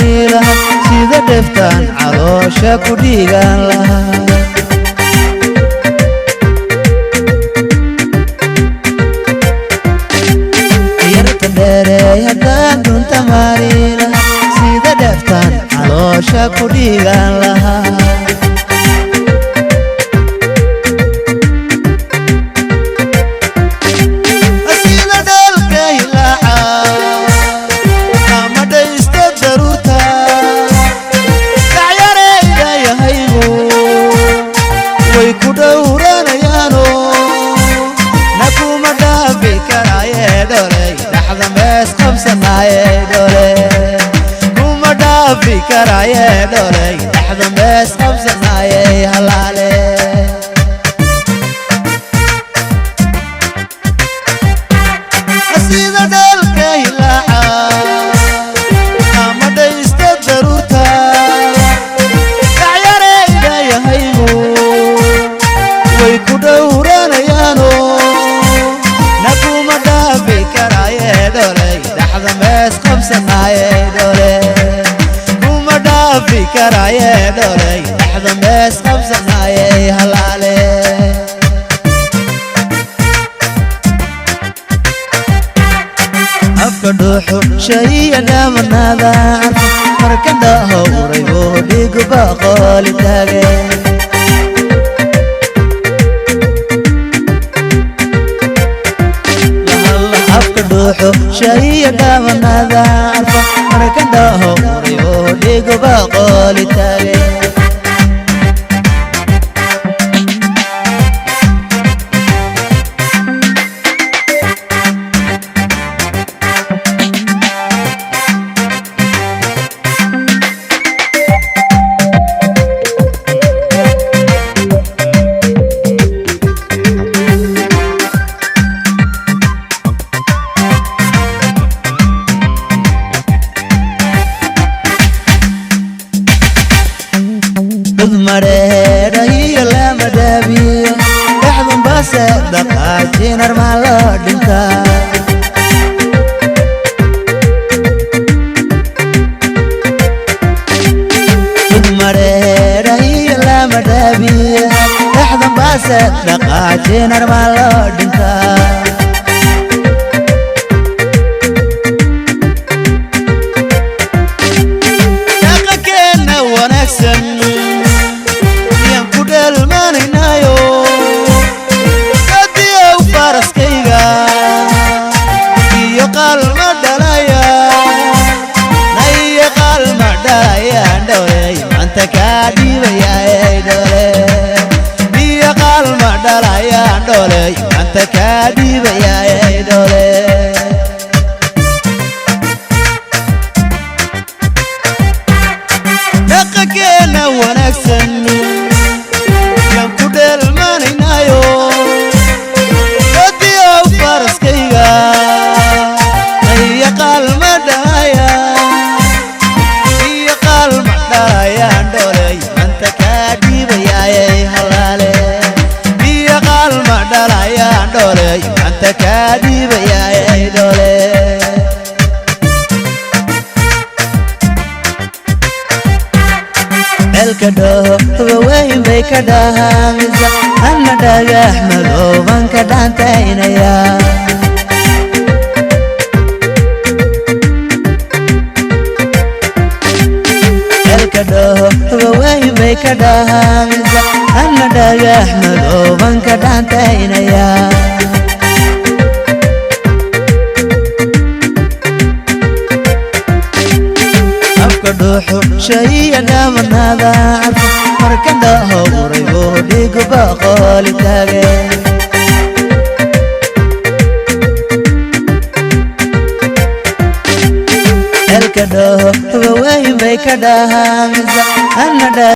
mari lahaa, sida dheftaan caloosha ku dhiigan lahaa. Yarta dheereey haddaan dunta mari lahaa, sida dheftaan caloosha ku dhiigan lahaa. Sida dheelka hilaaca ama dhaysta daruurta, dhacyarayda yahaygu way ku dhowranayaano, na kuma dhaafi karaaye dholey, dhaxda mees qabsanaaye dhole, kuma dhaafi karaaye dholey, dhaxda mees qabsanaaye halaale. Sida dheelka hilaaca ama dhaysta daruurta, dhacyarayda yahaygu way ku dhowranayaano, na kuma dhaafi karaaye dholey, dhaxda mees qabsanaaye dhole, kuma dhaafi karaaye dholey, dhaxda mees qabsanaaye halaale. Afka dhuuxu shaiya dhamanada carfa, markan dhaho uraygo dhigu baqooli taage. Afka dhuuxu shaiya dhamanada carfa, markan dhaho uraygo dhigu baqooli taage. Dhud mareedha iyo lama dhaabiyo, dhexdun base dhaqaajinar maa loo dhintaa? Dhud mareedha iyo lama dhaabiyo, dhexdun base dhaqaajinar maa loo dhintaa? Dhaqankeenna wanaagsan yaan ku dheelmanaynaayo, kadiyow faraskayga iyo qalma dhalaya, na iyo qalma dhalayaan dholey, maanta kaa dhiibayaay dhole, iyo qalma dhalayaan dholey, maanta kaa dhiibayaay dhole. Dhaqankeenna wanaagsan yaan ku dheelmanaynaayo, kadiyow faraskayga iyo qalma dhalaya, iyo qalma dhalayaan dholey, maanta kaa dhiibayaayay halaale, iyo qalma dhalayaan dholey, maanta kaa dhiibayaayay dhole. Ceelka dhoho waweyn bay ka dhahaamisa, anna dhagax madooban ka dhaantaynaya. Ceelka dhoho waweyn bay ka dhahaamisa, anna dhagax madooban ka dhaantaynaya. Afka dhuuxu shaiya dhamanada carfa, markan dhaho uraygo dhigu baqooli taage. Ceelka dhoho waweyn bay ka dhahaamisa, anna